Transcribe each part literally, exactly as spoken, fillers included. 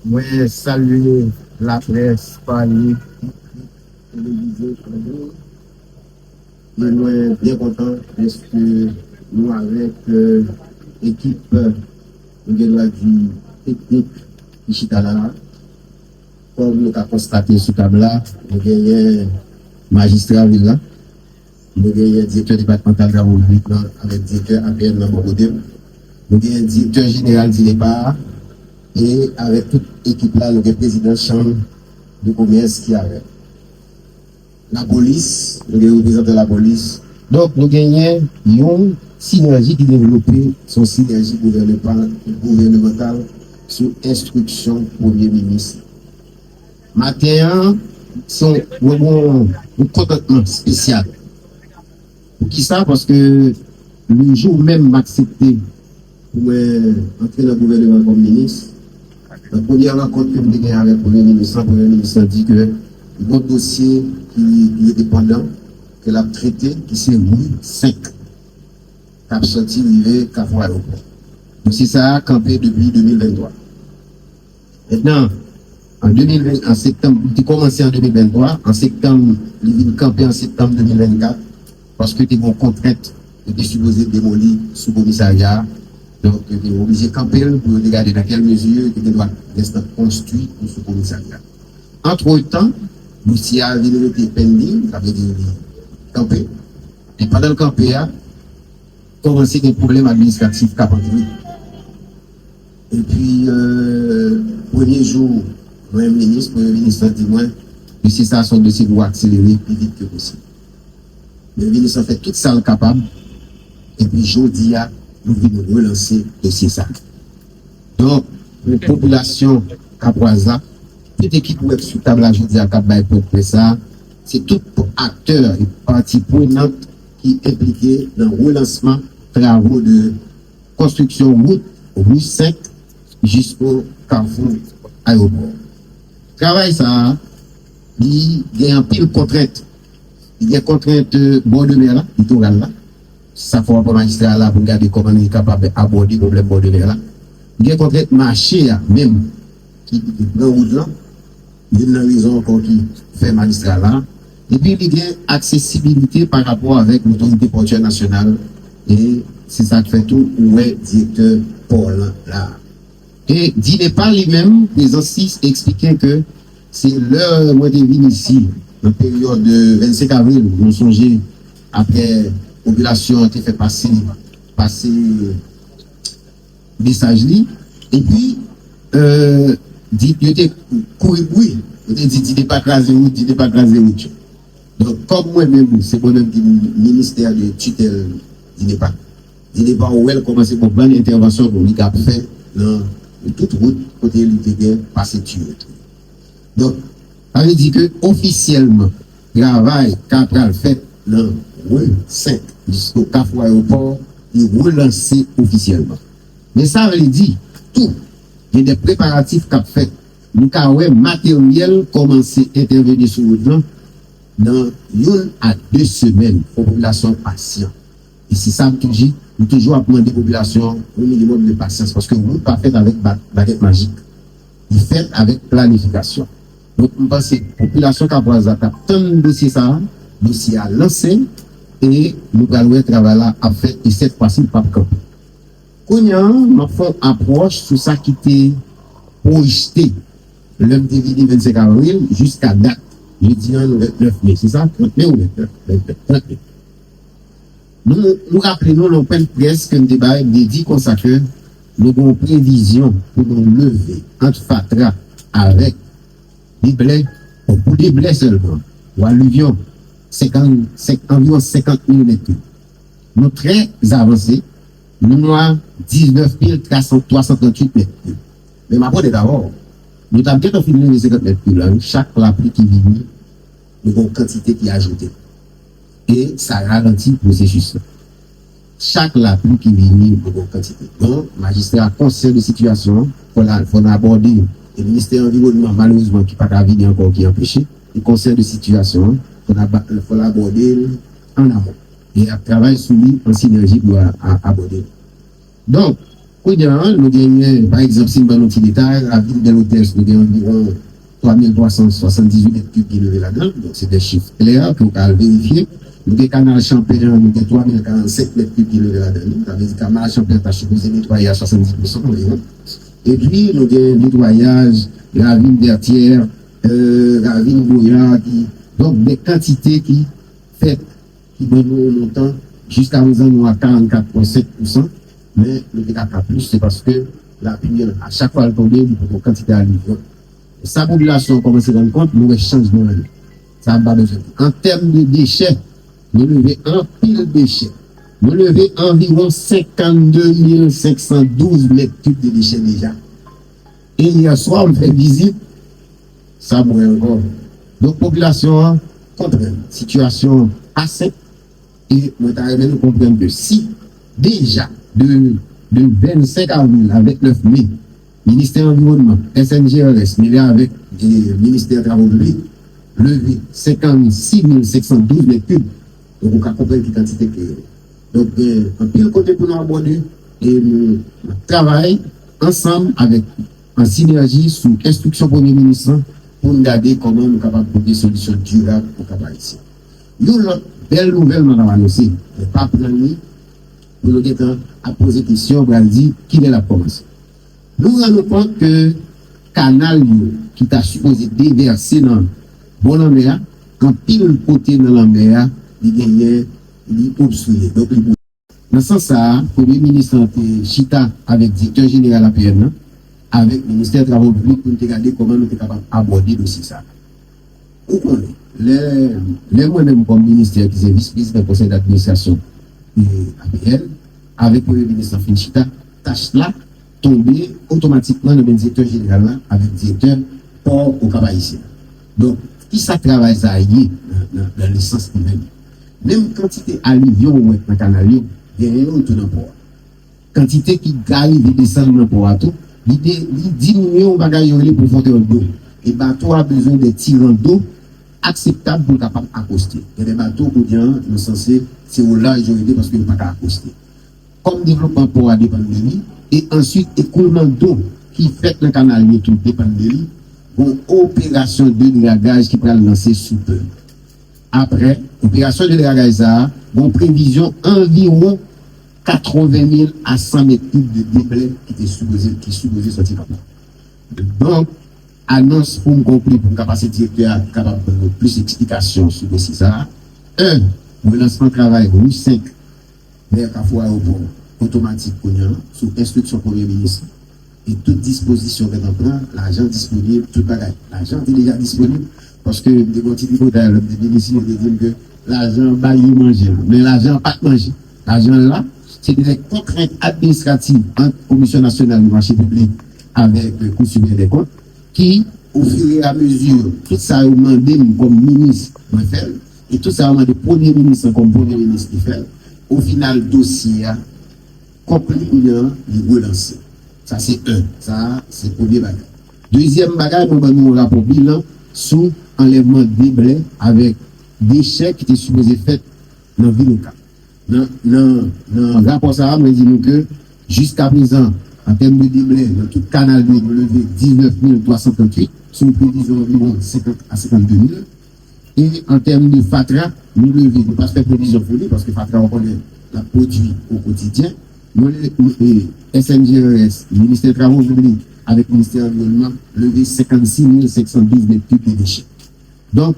Mwen salye laprès, pale, ekri, televize, an liy. E mwen byen kontan dèske nou avèk, euh, ekip, euh, nou gen dwa di, teknik ki chita la a. Kòm nou ka konstate sou tab la, nou genyen majistra vil la, nou genyen direktè depatmantal travaux publics lan avèk direktè A P N nan bò kote m, nou genyen direktè jeneral DINEPA a, e avèk tout ekip la, nou gen prezidan chanm de komès ki avè m. Lapolis, nou gen reprezantan lapolis. Donk, nou genyen yon sinèji ki devlope, se yon sinèji gouvèneman-, gouvènemantal sou enstriksyon premye minis. Maten an, se yon, yon, yon kontantman espesyal. Poukisa? Paske le jou menm m aksepte pou mwen antre nan gouvèneman kòm minis, nan premyè rankont ke m te gen avèk premye minis lan, premye minis lan di ke yon dosye ki, ki rete pandan, ke l ap trete, ki se ri senk, k ap sòti rive Kafou Ayewopò. Dosye sa a kanpe depi de mil venntwa. Mentnan, an de mil ven, an septanm, li te kòmanse an de mil venntwa, an septanm, li vin kanpe an septanm de mil vennkat, paske te gen yon kontrent, yo te sipoze demoli sou komisarya a. Donk, yo te oblije kanpe l pou yo te gade nan kèl mezi yo te gen dwa rès nan konstwi yon sou komisarya. Antretan, dosye a vin rete pending, sa vle di li kanpe. E pandan l kanpe a, kòmanse gen pwoblèm administratif k ap antre. Epi, euh, premye jou mwen minis, premye minis lan di mwen, dosye sa a se yon dosye pou akselere pi vit ke posib. Premye minis lan fè tout sa l kapab, epi jodi a, nou vin relanse dosye sa a. Donk, pou popilasyon Kapwaz la, tout ekip ou wè k sou tab la jodi a k ap bay pwen de près sa a, se tout aktè e pati prenant ki enplike nan relansman travo de konstriksyon wout ri senk jisko Kafou Ayewopò. Travay sa a, li gen anpil kontrent. Li gen kontrent, euh, bò de mè la, litoral la. Sa fè w ap wè majistra a la pou l gade kòman li kapab abòde pwoblèm bò de mè la. Li gen kontrent mache a menm, ki, ki pran wout lan. Youn nan rezon ankò ki fè majistra la. Epi li gen aksesibilite pa rapò avèk Lotorite Pòtyè Nasyonal. E se sa k fè tou ou wè direktè pò lan la. E DINEPA li menm, prezans li eksplike ke se lè mwen te vin isi, nan peryòd vennsenk avril, nou sonje, apre popilasyon an te fè pase, pase mesaj li, epi, euh, di, yo te kouri bri, yo te di, DINEPA kraze wout, DINEPA kraze wout yo. Donk, kòm mwen menm, se mwen menm ki ministè de titèl DINEPA. DINEPA ou wè l kòmanse pran bann entèvansyon pou li ka fè nan tout wout kote li te gen pase tiyo tou. Donk, sa vle di ke ofisyèlman, travay ka pral fèt nan ri senk jisko Kafou Ayewopò, li relanse ofisyèlman. Men sa vle di, tou, gen de preparatif k ap fèt. Nou ka wè materyèl kòmanse entèveni sou wout lan nan youn a de semèn. Fò popilasyon an pasyan. E se sa m toujou, m toujou ap mande popilasyon an yon minimòm de pasyans, paske wout pa fèt avèk ba-, bagèt majik. Li fèt avèk planifikasyon. Donk, m panse popilasyon Kapwaz la t ap tann dosye sa a, dosye a lanse, e nou pral wè travay la ap fèt, e sèt fwa si l p ap kanpe. Kounye a, m ap fè yon apwòch sou sa ki te pwojte lè m te vini vennsenk avril jiska dat. Jodi a, nou vennèf me, se sa? Trant me ou vennèf? Vennèf, trant me. Nou, nou raple nou nan pwen de près ke m te bay, m te di konsa ke nou gen yon previzyon pou nou leve ant fatra avèk deblè, bon, pou deblè sèlman, ou alivyon, senkant, senk, anviwon senkant milimèt kib. Nou trè avanse, nou a diznèf mil twa san, twa san tranntuit mèt kib. Men m ap rele dabò, nou t ap gentan fin leve senkant mèt kib la, wi, chak lapli ki vini, nou gen yon kantite ki ajoute. E sa ralanti pwosesis la. Chak lapli ki vini, nou gen yon kantite. Donk, majistra a konsyan de sitiyasyon an, fò l a, fò n abòde. E ministè anviwònman, malerezman, ki pa ka vini ankò, ki anpeche, li konsyan de sitiyasyon an, fò n aba-, fò l abòde l an amon. E ap travay sou li an sinèji pou a, a, abòde l. Donk, Kounye a, nou genyen, pa egzanp, si m ban nou ti detay, ravin Bèl Otèl, nou gen anviwon twa mil twa san swasanndizuit mèt kib ki leve ladan l. Donk, se de chif klè ke w ka al verifye. Nou gen Kanal Chanpè an, nou gen twa mil karannsenk mèt kib ki leve ladan li. Sa vle di Kanal Chanpè an ta sipoze netwaye a swasanndis pousan anviwon. Epi, nou gen netwayaj ravin Vètyè, euh, ravin Goya, ki, donk, de kantite ki fèt ki ban nou yon montan, jiska prezan nou a karannkat pwen senk pousan, men nou te ka fè plis, se paske lapli an, a chak fwa l tonbe, li pote yon kantite alivyon. Sa popilasyon an kòmanse rann kont, nou wè chanjman an ye. Sa m pa bezwen di. An tèm de dechè, nou leve anpil dechè. Nou leve anviwon senkannde mil senk san douz mèt kib de dechè deja. E yè swa, m fè vizit, sa m wè ankò. Donk, popilasyon an konprann sitiyasyon an pa senp. E mwen ta renmen nou konprann ke si deja de, de vennsenk avril a vennèf me, Ministè Anviwònman, S N G R S, mele avèk, e, Ministè Travo Piblik, leve senkannsis mil senk san douz mèt kib. Donk, ou ka konprann ki kantite ke yo. Donk, gen anpil kote pou nou abòde e nou, nou ap travay ansanm avèk, an sinèji sou enstriksyon Premye Minis lan pou n gade kòman nou kapab pote solisyon dirab pou Kap Ayisyen. Yon lòt bèl nouvèl mwen ap anonse, men pa pran li pou nou gentan ap poze kesyon, pral di kilè l ap kòmanse. Nou rann nou kont ke kanal yo ki ta sipoze devèse nan bò lanmè a, anpil kote nan lanmè a, li genyen, li obstrye. Donk, li Nan sans sa a, Premye Minis lan te chita avèk Direktè Jeneral A P N nan, avèk Ministè Travo Piblik pou n te gade kòman nou te kapab abòde dosye sa a. Ou konnen, lè, lè mwen menm kòm ministè ki se vis prezidan konsèy d'administrasyon, e, A P N, avèk Premye Minis lan fin chita, tach la tonbe otomatikman nan men direktè jeneral la avèk direktè pò Okap Ayisyen. Donk, kisa travay sa a ye nan, nan, nan lesans li menm? Menm kantite alivyon ou wè nan kanal yo, genyen yo tou nan pò a. Kantite ki ka rive desann nan pò a tou, li de, li diminye yon bagay yo rele profondeur d'eau. E bato a bezwen de ti rando akseptab pou l kapab akoste. Gen de bato kounye a, nou sanse, se o laj yo rete paske yo pa ka akoste. Kòm devlopman pò a depann de li, e answit ekoulman do ki fèt nan kanal yo tou depann de li, gon operasyon de dragaj ki pral lanse sou pè. Apre operasyon de dragaj sa a, gon previzyon anviwon katreven mil a san mèt kib de deblè ki te sipoze, ki sipoze sòti kanal. Donk, anons pou m konkli, pou m ka pase direktè a ki kapab ban nou plis eksplikasyon sou dosye sa a. En, relansman travay Ri senk vè Kafou Ayewopò otomatik kounye a, sou enstriksyon Premye Minis lan. E tout dispozisyon gentan pran, lajan disponib, tout bagay. Lajan te deja disponib, paske m te gen yon ti tripotay lè m te vini isit, yo te di m ke lajan bay yo manje. Men lajan an pa t manje. Lajan an la, se te de kontrent administrativ ant Komisyon Nasyonal de Mache Piblik avèk, euh, Kou Siperyè dè Kont, ki, ofiramezi, tout sa yo mande m kòm minis, mwen fè l, e tout sa yo mande Premye Minis lan kòm Premye Minis, li fè l. Ofinal, dosye a konkli kounye a, li relanse. Sa se en. Sa se premye bagay. Dezyèm bagay, mwen ban nou yon rapò bilan sou anlèvman deblè avèk dechè ki te sipoze fèt nan vil Okap. Nan, nan, nan rapò sa a, mwen di nou ke jiska prezan, an tèm de deblè, nan tout kanal yo, nou leve diznèf mil twa san tranntuit, sou yon previzyon anviwon senkant a senkannde mil. E an tèm de fatra, nou leve, nou pa fè previzyon pou li, paske fatra, ou konnen, l ap pwodui o kotidyen. Nou, nou, e, S N G R S, Ministè Travo Piblik, avèk Ministè Anviwònman, leve senkannsis mil senk san douz mèt kib de dechè. Donk,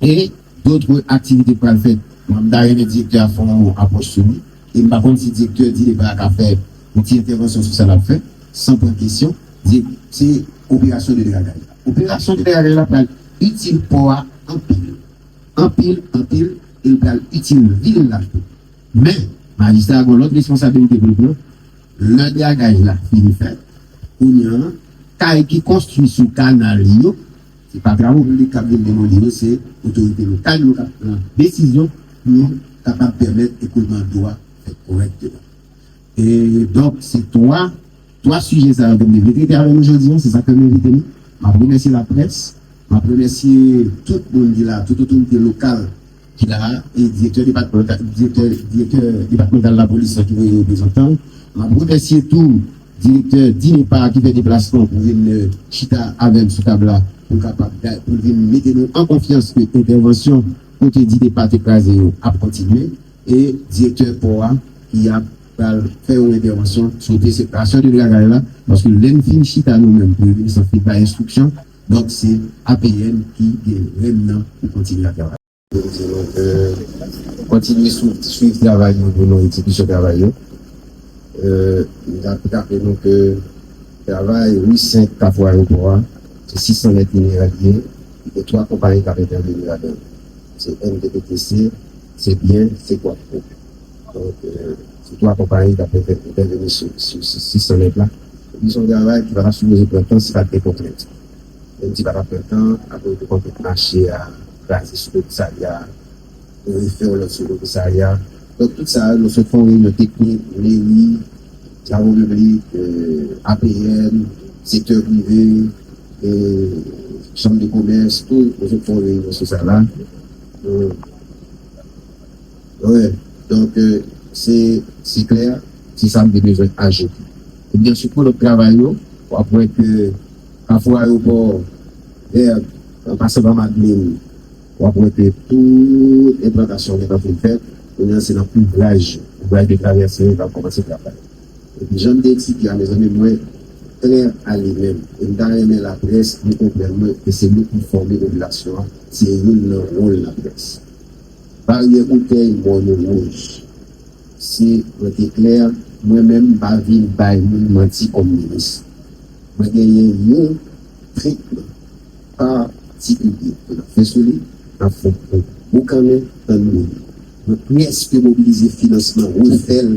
e dòt aktivite pral fèt. Mwen, m ta renmen direktè a fè yon apwòch sou li. E m pa konn si direktè Dilepa a ka fè yon ti entèvansyon sou sa l ap fè, san pran kesyon. Di, se operasyon de dragaj la. Operasyon de dragaj la pral itil pò a anpil. Anpil, anpil, e l pral itil vil la tou. Men, majistra a gen lòt responsabilite pou l pran. Lè dragaj la fini fèt, kounye a, kay ki konstwi sou kanal yo, se pa Travo Piblik k ap vin demoli yo, se otorite lokal yo k ap pran desizyon pou kapab pèmèt ekoulman dlo a fèt kòrèkteman. E donk, se twa, twa sijè sa yo ke m te vle trete avè nou jodi a, se sa ke m envite nou. M ap remèsye laprès, m ap remèsye tout moun ki la, tout otorite lokal ki la, e direktè depatmanta-, direktè, direktè depatmantal lapolis la ki voye reprezantan l, M ap remèsye tou direktè DINEPA ki fè deplasman pou vin chita avè m sou tab la, pou l kapab pou l vin mete nou an konfyans ke entèvansyon kote DINEPA te kraze yo ap kontinye, e direktè pò a ki ap pral fè yon entèvansyon sou separasyon de travay la, paske lè n fin chita nou menm pou yo vin sanse bay enstriksyon, donk se A P N ki gen rèn nan pou kontinye ak travay. Kontinye swiv travay yo pou nou egzekisyon travay yo. M ap raple nou ke travay ri senk Kafou Ayewopò a, se sis san mèt mineral li ye, e twa konpayi k ap entèveni ladan l. Se M T P T C, se byen, se Quadco. Donk, se twa konpayi k ap entèveni sou sis san mèt la. Epi se yon travay ki pa ta sipoze pran tan si pa t gen kontrent. Menm si pa t ap pran tan, apre yo te konprann mache a kraze sou komisarya a, yo refè yon lòt sou komisarya. Donk, tout sa, nou sot fè yon reyinyon teknik, meri, travaux publics, A P N, sektè prive, chanm de komès, tout, nou sot fè yon reyinyon sou sa la. Wi, donk, se klè, se sa m te bezwen ajoute. Ebyen, sou kou lòt travay yo, w ap wè ke Kafou Ayewopò, Vèb, an pasan pa Madlin, w ap wè ke tout enplantasyon gentan fin fèt. Kounye a se nan ouvraj, ouvraj de travèse yo k ap kòmanse travay. Epi jan m te eksplike a, mezanmi, mwen klè a li menm. E m ta renmen laprès nou konprann mwen ke se nou ki fòme popilasyon an, se youn nan wòl laprès. Baryè Boutèy, Mòn Wouj. Si mwen te klè, mwen menm m pa vin bay moun manti kòm minis. Mwen genyen yon tretman patikilye ke n ap fè sou li, n ap fè yon boukannen tann moun. Mwen prèske mobilize finansman, refè l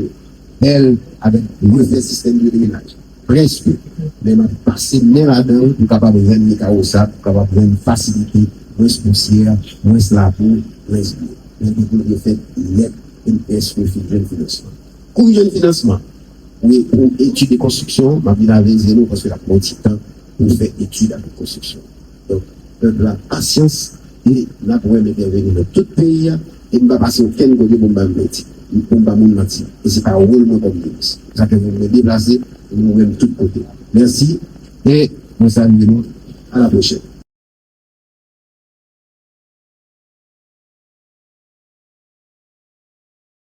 bèl, avèk refè sistèm drenaj. Prèske. Men m ap pase men ladan l pou kapab rann li kawosab, pou kapab rann fasilite, mwens pousyè, mwens lapou, mwens byen. Men li pou l refèt nèt, e m prèske fin jwenn finansman. Kou m jwenn finansman pou, pou etid e konstriksyon, m ap vin avè zeno paske l ap pran ti tan pou fè etid avèk konstriksyon. Donk, pèp la, pasyans, e n ap wè m entèveni nan tout peyi a, e m pa pase okenn kote pou m ba m manti, pou m ba moun manti. E se pa wòl mwen kòm minis. Sa fè mwen deplase, e mwen menm tout kote. Mèsi, e mwen salye nou. A la pwochèn.